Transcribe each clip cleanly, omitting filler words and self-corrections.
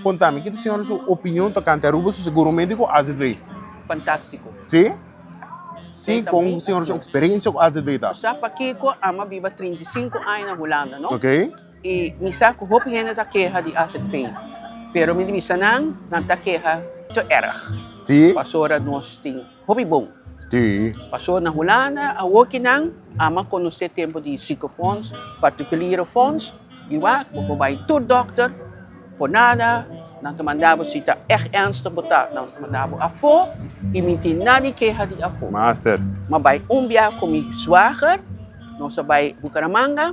Konta mi, ki ta señora su opinion tokante Aruba su seguro médiko AZV? Fantástiko. Sí? Sí, kon señora su eksperensia ku AZV ta? Bo sa pakiko ami a biba 35 aña na Hulanda, no? Ok. I mi sa ku hopi hende ta keha di AZV, pero mi di bisa nan, nan ta keha te erg. Sí. Pasobra nos tin hopi bon. Sí. Pasobra na Hulanda awoki nan ami a konosé tempu di ziekenfonds, particuliere fonds, Di wak bo por bai tur dokter por nada, nan ta manda bo si ta echt ernstig bo ta, nan ta manda bo afó y mi tin nada di keha di afó. Master. M'a bai un bia ku mi zwager, nos a bai Bucaramanga,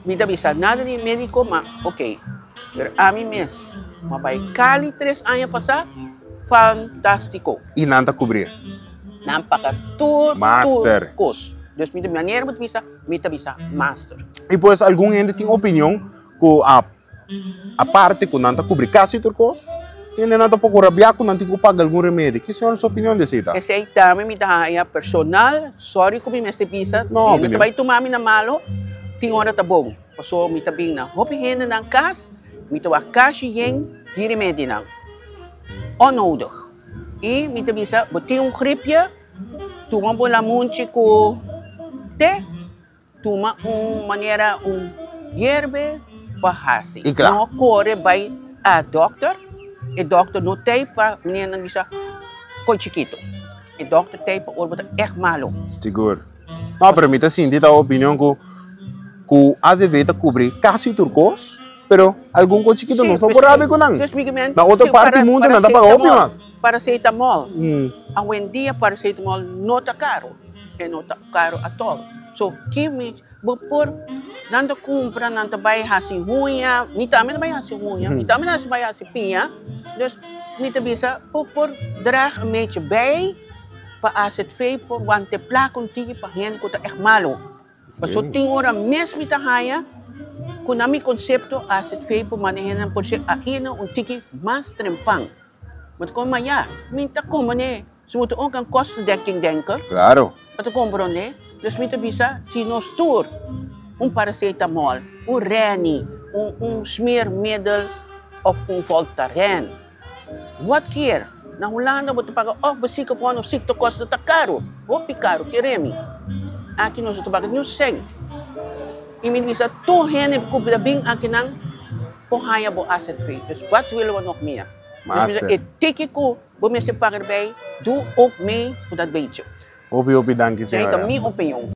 mi ta bisa nada di médiko ma ok, pero ami mes m'a bai Cali tres aña pasá, fantástiko. Y nan ta kubri? Nan paga tur tur Master. kos. Dus mi ta manera bo ta bisa. Mi ta bisa master. Y pues algun hende tin opinion cu a aparte cu nan ta cubri casi tur cos, hendenan ta poco rabia cu nan tin cu paga algun remedi. Ki señor su opinion di esey ta? Esey tambe mi ta haya personal, sorry cu mi mester bisa, No, hende ta bay tuma mi na malo, tin ora ta bon, pasobra mi ta bin na hopi hende nan cas, mi ta wak cashi yen di remedinan, onnodig. Y mi ta bisa, bo tin un griepje, Tuma bo lamunchi ku te, tuma un manera un yerbe pa hasi. I kla. No kore bai a dòkter, e dòkter no tei pa manera nan bisa koi chikito. E dòkter tei pa ora bo ta ègt malu. Sigur. No, pero mi ta sinti ta opinion ku ku azv ta kubri kasi tur kos. Pero algun kos chikito nos no por rabia ku nan. Na otro parti mundu nan ta paga hopi mas. Paracetamol. Awendia paracetamol no ta karo. E no ta karo atol. So ki mi bo por nan ta kumpra nan ta bai hasi huña. Mi tambe ta bai hasi huña. Mi tambe ta bai hasi piña. Dus mi ta bisa bo por draag un mechi bij pa azv por wanta e plaka un tiki pa hende ku ta ègt malu. Paso tin ora mes mi ta haña ku na mi konsepto azv por manda hendenan por ser ainda un tiki mas trempan. Bo ta komo ya, mi ta komprende, si bo ta ook aan kostendekking denken, Claro. bo ta komprende. Dus mi ta bisa si nos tur un paracetamol, un Rennie, un un smeermiddel of un Voltaren. Wat kier? Na Hulanda bo ta paga of bo ziekenfonds of ziektekosten ta karu, hopi karu, kere mi. Aki nos no ta paga ni un sèn. I mi bisa tur hende ku ta bin akinan por haña bo azv. Dus wat willen we nog meer? Dus mi bisa e tiki ku bo mester paga erbij, doe ook mee voor dat beetje. Hopi hopi danki Esei ta señora. mi opinion.